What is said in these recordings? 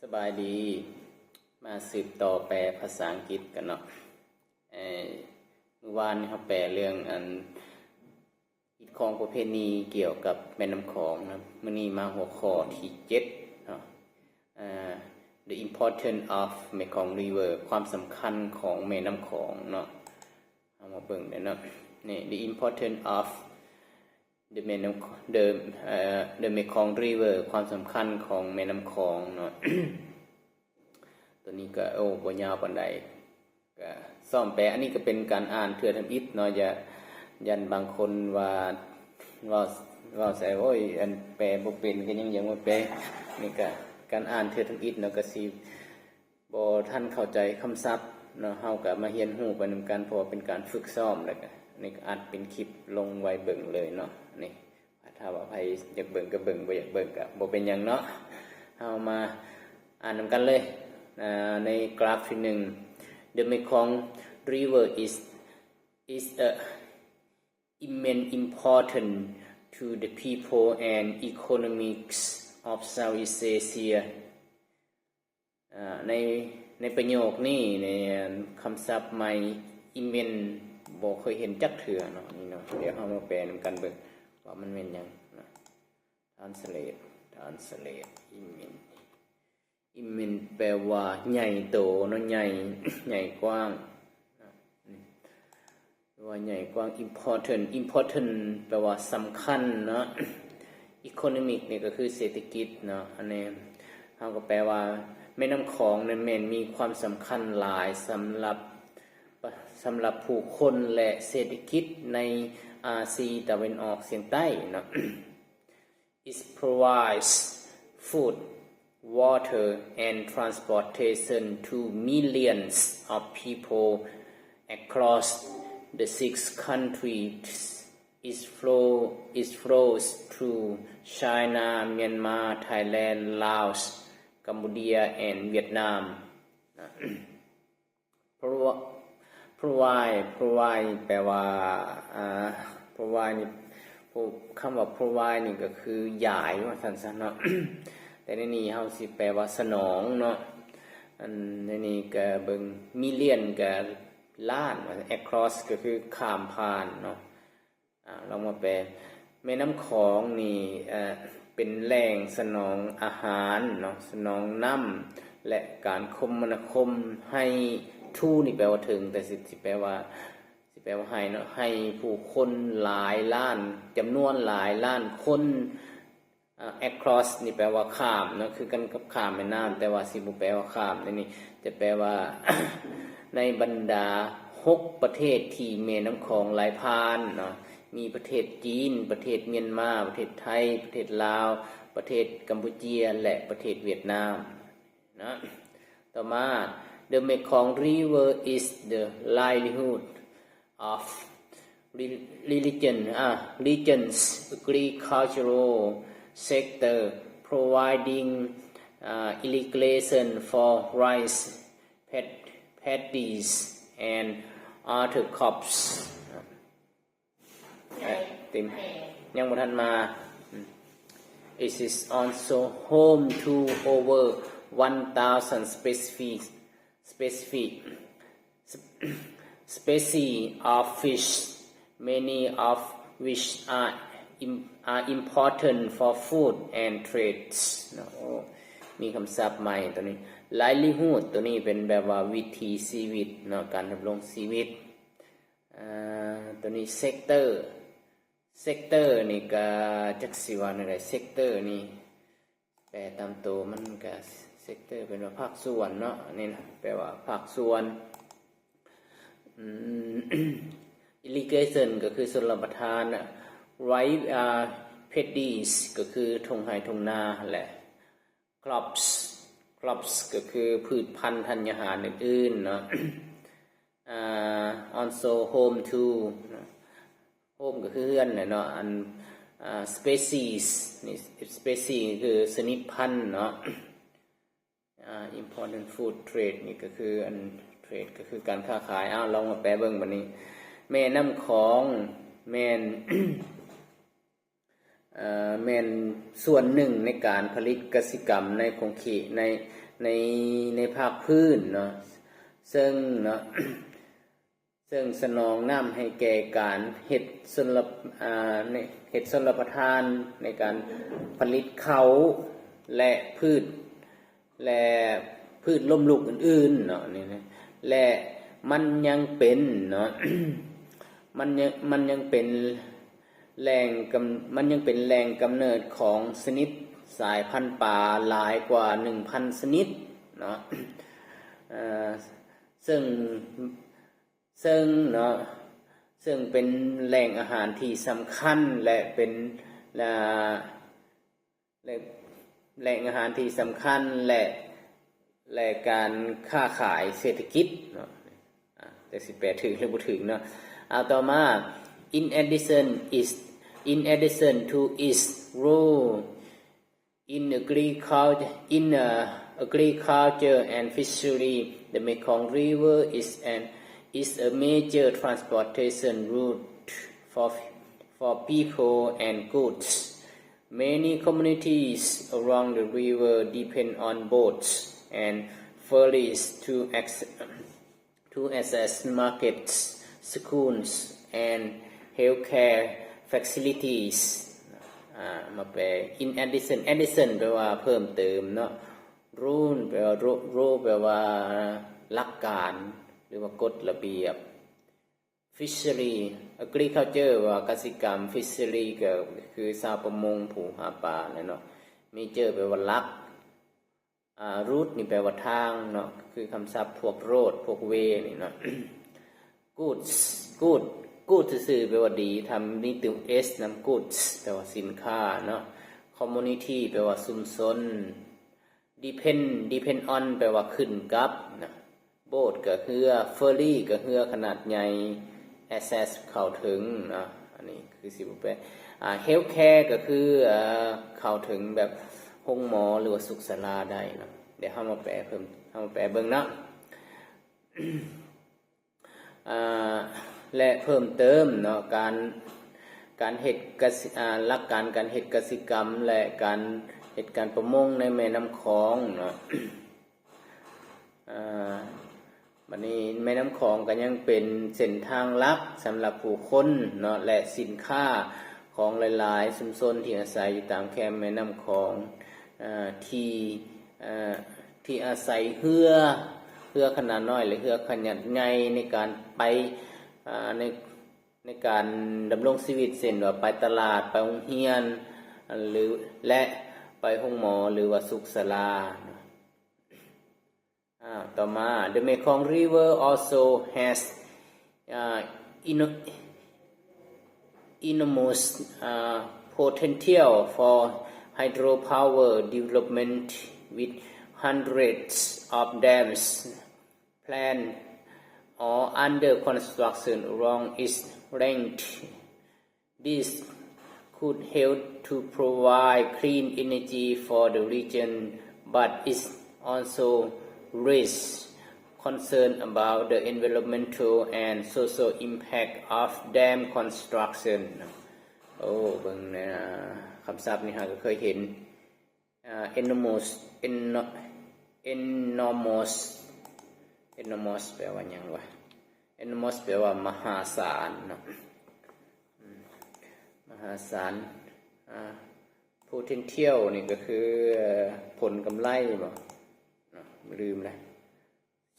ສະບາຍດີ ມາສືບຕໍ່ແປພາສາອັງກິດກັນເນາະ. ເອີ ມື້ວານນີ້ເຮົາແປເລື່ອງອັນ ຮີດຄອງປະເພນີກ່ຽວກັບແມ່ນ້ຳຂອງນະ. ມື້ນີ້ມາຫົວຂໍ້ທີເຈັດເນາະ ເອີ The importance of Mekong River ຄວາມສຳຄັນຂອງແມ່ນ້ຳຂອງເນາະ. ເຮົາມາເບິ່ງເດີເນາະ ນີ້ The importance of the ແມ່ນ້ຳ the ເອີ the Mekong River ຄວາມສຳຄັນຂອງແມ່ນ້ຳຂອງເນາະ. ຕົວນີ້ກໍ ໂອ້ ບໍ່ຍາວປານໃດ ກໍຊ້ອມແປ. ອັນນີ້ກໍເປັນການອ່ານເທື່ອທຳອິດເນາະ ຢ່າ ຢ້ານບາງຄົນວ່າ ເວົ້າ ເວົ້າໃສ່ ໂອ້ຍ ອັນແປບໍ່ເປັນ ກໍຍັງຢາກມາແປ. ນີ້ກໍການອ່ານເທື່ອທຳອິດເນາະ ກໍຊິ ບໍ່ທັນເຂົ້າໃຈຄຳສັບເນາະ, ເຮົາກໍມາຮຽນຮູ້ໄປນຳກັນ ເພາະວ່າເປັນການຝຶກຊ້ອມ. ແລ້ວກໍນີ້ກໍອັດເປັນຄລິບລົງໄວ້ເບິ່ງເລີຍເນາະ. ນີ້ ຖ້າວ່າໃຜຢາກເບິ່ງກໍເບິ່ງ ບໍ່ຢາກເບິ່ງກໍບໍ່ເປັນຫຍັງເນາະ. ເຮົາມາອ່ານນຳກັນເລີຍ ເອີ ໃນກຣາຟທີໜຶ່ງ The Mekong River is is a immense important to the people and economics of Southeast Asia. ເອີ ໃນ ໃນປະໂຫຍກນີ້ ໃນຄຳສັບໃໝ່ immense ບໍ່ເຄີຍເຫັນຈັກເທື່ອເນາະ ນີ້ເນາະ. ດຽວເຮົາມາແປນຳກັນເບິ່ງວ່າມັນແມ່ນຫຍັງເນາະ. Translate translate immense immense ແປວ່າໃຫຍ່ໂຕເນາະ ໃຫຍ່ ໃຫຍ່ກວ້າງເນາະ ຫຼືວ່າໃຫຍ່ກວ້າງ. Important important ແປວ່າສຳຄັນເນາະ. Economic ນີ້ກໍຄືເສດຖະກິດເນາະ. ອັນນີ້ເຮົາກໍແປວ່າ ແມ່ນ້ຳຂອງນີ້ແມ່ນມີຄວາມສຳຄັນຫຼາຍສຳລັບ ສຳລັບຜູ້ຄົນ ແລະ ເສດຖະກິດໃນອາຊີຕາເວັນອອກສຽງໃຕ້ເນາະ. It provides food, water, and transportation to millions of people across the six countries. It flow it flows through China, Myanmar, Thailand, Laos, Cambodia, and Vietnam. Provi- provide provide ແປວ່າ ອ່າ provide ນີ້ ພວກ ຄຳວ່າ provide ນີ້ກໍຄືຢາຍວ່າຊັ້ນຊະເນາະ. ແຕ່ໃນນີ້ເຮົາຊິແປວ່າສະໜອງເນາະ. ອັນໃນນີ້ກໍເບິ່ງ million ກໍລ້ານ across ກໍຄືຂ້າມຜ່ານເນາະ. ອາ ລອງມາແປ ແມ່ນ້ຳຂອງນີ້ ເອີ ເປັນແຫຼ່ງສະໜອງອາຫານເນາະ ສະໜອງນ້ຳ ແລະ ການຄົມມະນາຄົມໃຫ້ to ນີ້ແປວ່າເຖິງ ແຕ່ຊິ ຊິແປວ່າ ຊິແປວ່າໃຫ້ເນາະ ໃຫ້ຜູ້ຄົນຫຼາຍລ້ານ ຈຳນວນຫຼາຍລ້ານຄົນ. ອາ across ນີ້ແປວ່າຂ້າມເນາະ ຄືກັນກັບຂ້າມແມ່ນ້ຳ ແຕ່ວ່າຊິບໍ່ແປວ່າຂ້າມ. ໃນນີ້ຈະແປວ່າ ໃນບັນດາຫົກປະເທດທີ່ແມ່ນ້ຳຂອງໄຫຼຜ່ານເນາະ ມີປະເທດຈີນ, ປະເທດມຽນມາ, ປະເທດໄທ, ປະເທດລາວ, ປະເທດກຳປູເຈຍ ແລະ ປະເທດຫວຽດນາມເນາະ. ຕໍ່ມາ The Mekong River is the livelihood of re- religion ອ່າ region's agricultural sector, providing ອ່າ irrigation for rice, pad- paddies, and other crops. ເອີ ຕິມ ຍັງບໍ່ທັນມາ. It is also home to over one thousand specific specific species of fish, many of which are im- are important for food and trades ເນາະ. ໂອ້ ມີຄຳສັບໃໝ່ຕົວນີ້ livelihood ຕົວນີ້ເປັນແບບວ່າວິຖີຊີວິດເນາະ ການດຳລົງຊີວິດ. ເອີ ຕົວນີ້ sector sector ນີ້ກະຈັກຊິວ່າແນວໃດ sector ນີ້ ແປຕາມໂຕມັນກະ sector ເປັນວ່າພາກສ່ວນເນາະ ອັນນີ້ນະ ແປວ່າພາກສ່ວນ. ອືມ irrigation ກໍຄືຊົນລະປະທານນະ rice ອ່າ paddies ກໍຄືທົ່ງໄຮ່ທົ່ງນາຫັ້ນແຫຼະ. Crops crops ກໍຄືພືດພັນທັນຍາຫານອື່ນໆເນາະ. ອ່າ also home to home ກໍຄືເຮືອນແຫຼະເນາະ. ອັນ ອ່າ species ນີ້ species ກໍຄືຊະນິດພັນເນາະ. ອ່າ important food trade ນີ້ກໍຄືອັນ trade ກໍຄືການຄ້າຂາຍ. ເອົາ ລອງມາແປເບິ່ງບັດນີ້ ແມ່ນ້ຳຂອງແມ່ນ ເອີ ແມ່ນສ່ວນໜຶ່ງໃນການຜະລິດກະສິກຳໃນຂົງເຂດ ໃນ ໃນ ໃນພາກພື້ນເນາະ ເຊິ່ງເນາະ ເຊິ່ງສະໜອງນ້ຳໃຫ້ແກ່ການເຮັດຊົນລະ ອາ ເຮັດຊົນລະປະທານໃນການຜະລິດເຂົ້າ ແລະ ພືດ ແລະ ພືດລົ້ມລຸກອື່ນໆເນາະ ນີ້ນະ ແລະ ມັນຍັງເປັນເນາະ ມັນຍັງ ມັນຍັງເປັນແຫຼ່ງກຳ ມັນຍັງເປັນແຫຼ່ງກຳເນີດຂອງຊະນິດສາຍພັນປາຫຼາຍກວ່າໜຶ່ງພັນຊະນິດເນາະ ເຊິ່ງ ເຊິ່ງເນາະ ເຊິ່ງເປັນແຫຼ່ງອາຫານທີ່ສຳຄັນ ແລະ ເປັນ ອາ ແຫຼ່ງ ແຫຼ່ງອາຫານທີ່ສຳຄັນ ແລະ ແລະ ການຄ້າຂາຍເສດຖະກິດເນາະ ອາ ຈັກຊິແປຖືກຫຼືບໍ່ຖືກເນາະ. ເອົາ ຕໍ່ມາ In addition is, in addition to its role in agriculture, in, uh, agriculture and fishery, the Mekong River is an, is a major transportation route for, for people and goods. Many communities along the river depend on boats and ferries to acc-, to access markets, schools, and healthcare facilities. ອາ ມາແປ in addition, addition ແປວ່າເພີ່ມເຕີມເນາະ rule ແປວ່າ rule, rule ແປວ່າຫຼັກການ ຫຼືວ່າກົດລະບຽບ Fishery, agriculture ວ່າກະສິກຳ Fishery ກໍຄືຊາວປະມົງຜູ້ຫາປາແຫຼະເນາະ Major ແປວ່າຫຼັກ ອາ Route ນີ້ແປວ່າທາງເນາະ ຄືຄຳສັບພວກ road ພວກ way ນີ້ເນາະ Goods, good, good ຊື່ໆແປວ່າດີ ຖ້າມີຕົວ S ນຳ Goods ແປວ່າສິນຄ້າເນາະ Community ແປວ່າຊຸມຊົນ Depend, depend on ແປວ່າຂຶ້ນກັບນະ Boat ກໍເຮືອ Ferry ກໍເຮືອຂະໜາດໃຫຍ່ Access ເຂົ້າເຖິງນະ ອັນນີ້ຄືຊິບໍ່ແປ ອາ Healthcare ກໍຄື ເອີ ເຂົ້າເຖິງແບບໂຮງໝໍ ຫຼືວ່າສຸກສາລາໄດ້ນະ. ດຽວເຮົາມາແປເພີ່ມ ເຮົາມາແປເບິ່ງເນາະ. ອາ ແລະ ເພີ່ມເຕີມເນາະ ການ ການເຮັດກະສິ ອາ ຫຼັກການການເຮັດກະສິກຳ ແລະ ການເຮັດການປະມົງໃນແມ່ນ້ຳຂອງເນາະ. ອາ ບັດນີ້ແມ່ນ້ຳຂອງກໍຍັງເປັນເສັ້ນທາງຫຼັກສຳລັບຜູ້ຄົນເນາະ ແລະ ສິນຄ້າຂອງຫຼາຍໆຊຸມຊົນທີ່ອາໄສຢູ່ຕາມແຄມແມ່ນ້ຳຂອງ ອາ ທີ່ ອາ ທີ່ອາໄສເຮືອ ເຮືອຂະໜາດນ້ອຍ ແລະ ເຮືອຂະໜາດໃຫຍ່ໃນການໄປ ອາ ໃນ ໃນການດຳລົງຊີວິດ ເຊັ່ນວ່າໄປຕະຫຼາດ ໄປໂຮງຮຽນ ຫຼື ແລະ ໄປໂຮງໝໍ ຫຼືວ່າສຸກສາລາ. ອາ ຕໍ່ມາ The Mekong River also has, uh, eno-, enormous, uh, potential for hydropower development, with hundreds of dams planned or under construction along its length. This could help to provide clean energy for the region, but is also raise concern about the environmental and social impact of dam construction. ໂອ້ ເບິ່ງນະ ຄຳສັບນີ້ເຮົາກໍເຄີຍເຫັນ. ອາ enormous, eno-, enormous, enormous ແປວ່າຫຍັງວະ? Enormous ແປວ່າມະຫາສານເນາະ ອາ ມະຫາສານ. ອາ potential ນີ້ກໍຄື ເອີ ຜົນກຳໄລບໍ? ເນາະ ລືມແລ້ວ.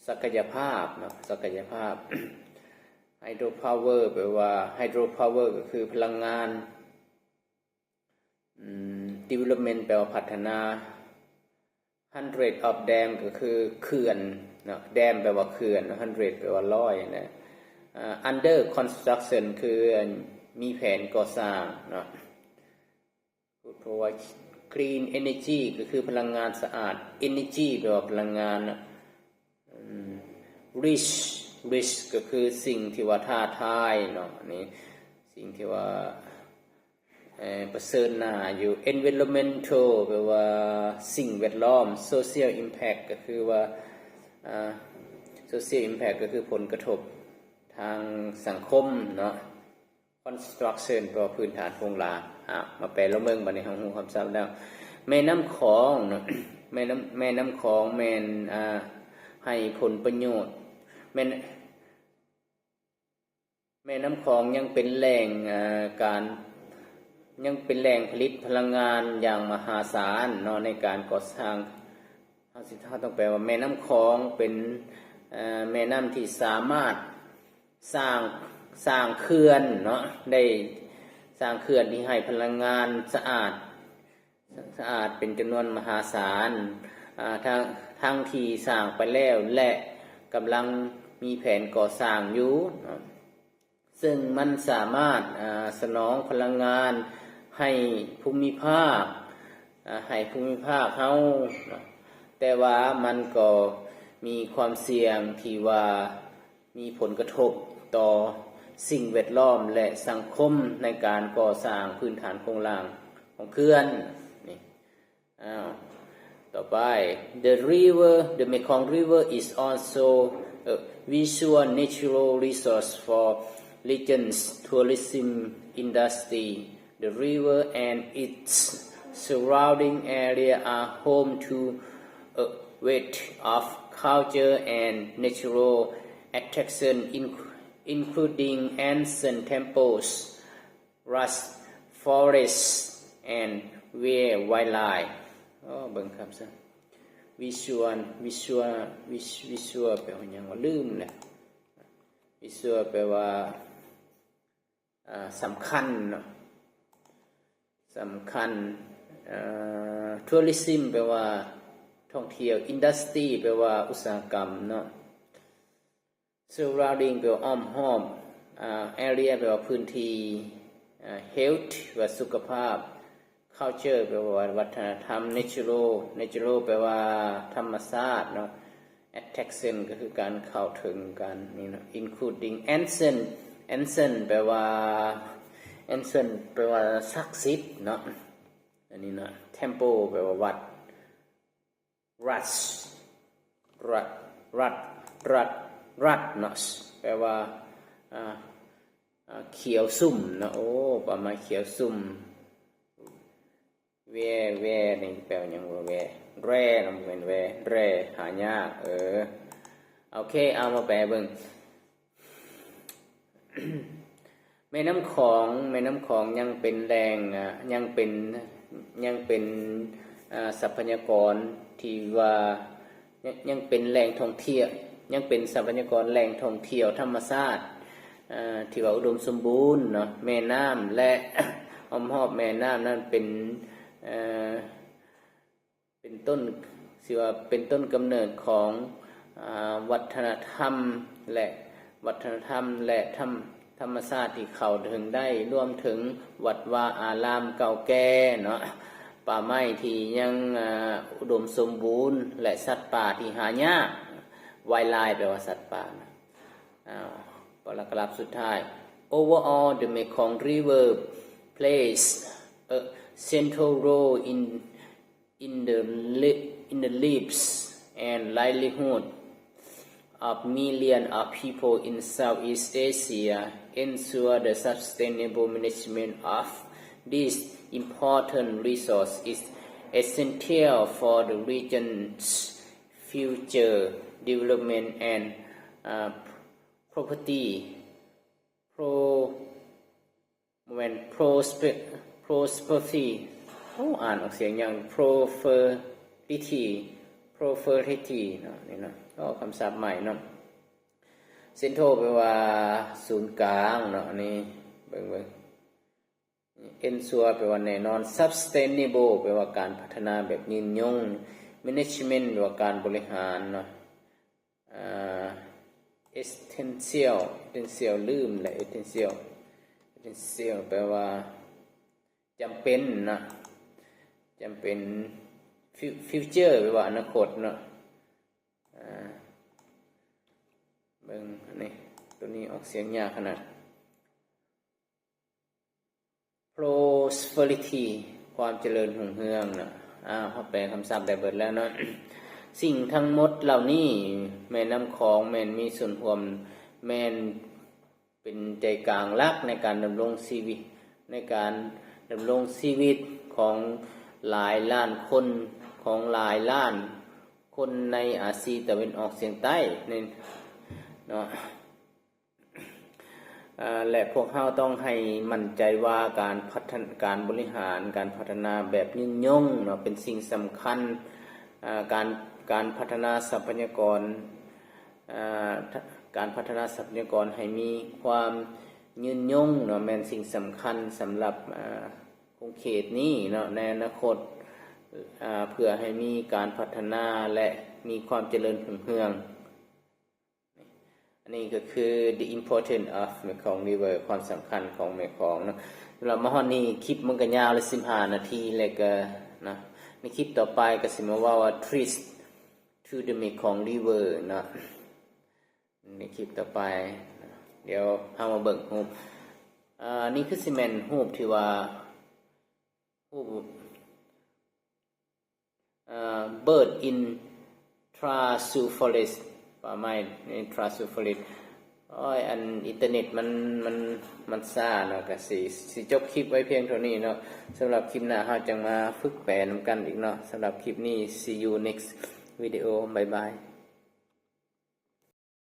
ສັກກະຍະພາບເນາະ ສັກກະຍະພາບ. Hydropower ແປວ່າ hydropower ກໍຄືພະລັງງານ ອືມ development ແປວ່າພັດທະນາ. Hundred of dam ກໍຄືເຂື່ອນເນາະ dam ແປວ່າເຂື່ອນ hundred ແປວ່າຮ້ອຍນະ. ອາ under construction ຄືມີແຜນກໍ່ສ້າງເນາະ. ເພາະວ່າ clean energy ກໍຄືພະລັງງານສະອາດ energy ແປວ່າພະລັງງານເນາະ. ອືມ risk, risk ກໍຄືສິ່ງທີ່ວ່າທ້າທາຍເນາະ ນີ້ ສິ່ງທີ່ວ່າ ເອີ ປະເຊີນໜ້າຢູ່. Environmental ແປວ່າສິ່ງແວດລ້ອມ. Social impact ກໍຄືວ່າ ອາ social impact ກໍຄືຜົນກະທົບທາງສັງຄົມເນາະ. Construction ແປວ່າພື້ນຖານໂຄງລ່າງ. ອາ ມາແປລອງເບິ່ງ ບັດນີ້ເຮົາຮູ້ຄຳສັບແລ້ວ. ແມ່ນ້ຳຂອງເນາະ ແມ່ນ້ຳ ແມ່ນ້ຳຂອງແມ່ນ ອ່າ ໃຫ້ຜົນປະໂຫຍດ ແມ່ນ ແມ່ນ້ຳຂອງຍັງເປັນແຫຼ່ງ ເອີ ການ ຍັງເປັນແຫຼ່ງຜະລິດພະລັງງານຢ່າງມະຫາສານເນາະ ໃນການກໍ່ສ້າງ ເຮົາຊິ ເຮົາຕ້ອງແປວ່າ ແມ່ນ້ຳຂອງເປັນ ເອີ ແມ່ນ້ຳທີ່ສາມາດສ້າງ ສ້າງເຂື່ອນເນາະ ໄດ້ສ້າງເຂື່ອນທີ່ໃຫ້ພະລັງງານສະອາດ ສະອາດເປັນຈຳນວນມະຫາສານ ອາ ທັງ ທັງທີ່ສ້າງໄປແລ້ວ ແລະ ກຳລັງມີແຜນກໍ່ສ້າງຢູ່ເນາະ ເຊິ່ງມັນສາມາດ ອາ ສະໜອງພະລັງງານໃຫ້ພູມິພາກ ອາ ໃຫ້ພູມິພາກເຮົາເນາະ ແຕ່ວ່າມັນກໍມີຄວາມສ່ຽງທີ່ວ່າ ມີຜົນກະທົບຕໍ່ສິ່ງແວດລ້ອມ ແລະ ສັງຄົມໃນການກໍ່ສ້າງພື້ນຖານໂຄງລ່າງຂອງເຂື່ອນນີ້. ອ້າວ ຕໍ່ໄປ The river, the Mekong River is also a visual natural resource for region's tourism industry. The river and its surrounding area are home to a wealth of culture and natural attraction, in-, including ancient temples, lush forests, and rare wildlife. ອໍ ເບິ່ງຄຳຊະ visual visual visual ແປວ່າຫຍັງວະ ລືມແລ້ວ. Visual ແປວ່າ ອ່າ ສຳຄັນເນາະ ສຳຄັນ ເອີ tourism ແປວ່າທ່ອງທ່ຽວ industry ແປວ່າອຸດສາຫະກຳເນາະ surrounding ແປວ່າອ້ອມຮອບ ອາ area ແປວ່າພື້ນທີ່ ອາ health ແປວ່າສຸຂະພາບ culture ແປວ່າວັດທະນະທຳ natural natural ແປວ່າທຳມະຊາດເນາະ attraction ກໍຄືການເຂົ້າເຖິງ ການນີ້ເນາະ including ancient ancient ແປວ່າ ancient ແປວ່າສັກສິດເນາະ ອັນນີ້ເນາະ temple ແປວ່າວັດ lush lush lush lush lush ແປວ່າ ອາ ອາ ຂຽວຊຸ່ມເນາະ ໂອ້ ປ່າໄມ້ຂຽວຊຸ່ມ rare rare ນີ້ແປວ່າຫຍັງວະ rare rare ນະ ບໍ່ແມ່ນ rare rare ຫາຍາກ ເອີ ໂອເຄ ເອົາມາແປເບິ່ງ ແມ່ນ້ຳຂອງ ແມ່ນ້ຳຂອງຍັງເປັນແຫຼ່ງ ອາ ຍັງເປັນ ຍັງເປັນ ອາ ຊັບພະຍາກອນທີ່ວ່າ ຍັງ ຍັງເປັນແຫຼ່ງທ່ອງທ່ຽວ ຍັງເປັນຊັບພະຍາກອນແຫຼ່ງທ່ອງທ່ຽວທຳມະຊາດ ເອີ ທີ່ວ່າອຸດົມສົມບູນເນາະ ແມ່ນ້ຳ ແລະ ອ້ອມຮອບແມ່ນ້ຳນັ້ນເປັນ ເອີ ເປັນຕົ້ນ ຊິວ່າເປັນຕົ້ນກຳເນີດຂອງ ອາ ວັດທະນະທຳ ແລະ ວັດທະນະທຳ ແລະ ທຳ ທຳມະຊາດທີ່ເຂົ້າເຖິງໄດ້ ລວມເຖິງວັດວາອາຣາມເກົ່າແກ່ເນາະ ປ່າໄມ້ທີ່ຍັງ ອາ ອຸດົມສົມບູນ ແລະ ສັດປ່າທີ່ຫາຍາກ wildlife ແປວ່າສັດປ່ານະ ອ້າວ ປາຣາກຣາຟສຸດທ້າຍ Overall, the Mekong River plays a central role in in the li-, in the lives and livelihood of millions of people in Southeast Asia, ensure the sustainable management of this important resource is essential for the region's future development and, uh, property pro- ບໍ່ແມ່ນ prospe- prosperity ໂອ້ ອ່ານອອກສຽງຫຍັງ prosperity prosperity ເນາະ ນີ້ເນາະ ໂອ້ ຄຳສັບໃໝ່ເນາະ central ແປວ່າສູນກາງເນາະ ອັນນີ້ເບິ່ງ ເບິ່ງ ensure ແປວ່າແນ່ນອນ sustainable ແປວ່າການພັດທະນາແບບຍືນຍົງ management ແປວ່າການບໍລິຫານເນາະ ອ່າ essential essential ລືມແຫຼະ essential essential ແປວ່າຈຳເປັນເນາະ ຈຳເປັນ fu- future ແປວ່າອະນາຄົດເນາະ ອ່າ ເບິ່ງນີ້ ໂຕນີ້ອອກສຽງຍາກຂະໜາດ prosperity ຄວາມຈະເລີນຮຸ່ງເຮືອງເນາະ ອ້າວ ເຮົາແປຄຳສັບໄດ້ເບິດແລ້ວເນາະ ສິ່ງທັງໝົດເຫຼົ່ານີ້ ແມ່ນ້ຳຂອງແມ່ນມີສ່ວນຮ່ວມ ແມ່ນເປັນໃຈກາງຫຼັກໃນການດຳລົງຊີວິດ ໃນການດຳລົງຊີວິດຂອງຫຼາຍລ້ານຄົນຂ ຂອງຫຼາຍລ້ານຄົນໃນອາຊີຕາເວັນອອກສຽງໃຕ້ນີ້ເນາະ. ເອີ ແລະ ພວກເຮົາຕ້ອງໃຫ້ໝັ້ນໃຈວ່າການພັດທະນາ ການບໍລິຫານ ການພັດທະນາແບບຍືນຍົງເນາະ ເປັນສິ່ງສຳຄັນ. ເອີ ການ ການພັດທະນາຊັບພະຍາກອນ ເອີ ການພັດທະນາຊັບພະຍາກອນໃຫ້ມີຄວາມຍືນຍົງເນາະ ແມ່ນສິ່ງສຳຄັນສຳລັບ ເອີ ຂົງເຂດນີ້ເນາະ ໃນອະນາຄົດ ເອີ ເພື່ອໃຫ້ມີການພັດທະນາ ແລະ ມີຄວາມຈະເລີນຮຸ່ງເຮືອງ. ອັນນີ້ກໍຄື The Importance of Mekong River ຄວາມສຳຄັນຂອງແມ່ຂອງເນາະ. ສຳລັບມາຮອດນີ້ ຄລິບມັນກໍຍາວແລ້ວ ສິບຫ້ານາທີ ແລ້ວກໍເນາະ ໃນຄລິບຕໍ່ໄປກໍຊິມາເວົ້າວ່າ Trees to the Mekong River ເນາະ ໃນຄລິບຕໍ່ໄປ. ດຽວເຮົາມາເບິ່ງຮູບ ເອີ ນີ້ຄືຊິແມ່ນຮູບທີ່ວ່າ ຮູບ ເອີ Bird in Trashu Forest ປ່າໄມ້ໃນ Trashu Forest. ໂອ້ຍ ອັນອິນເຕີເນັດມັນ ມັນ ມັນຊ້າເນາະ ກະຊິ ຊິຈົບຄລິບໄວ້ພຽງເທົ່ານີ້ເນາະ. ສຳລັບຄລິບໜ້າເຮົາຈັ່ງມາຝຶກແປນຳກັນອີກເນາະ. ສຳລັບຄລິບນີ້ see you next video. Bye bye.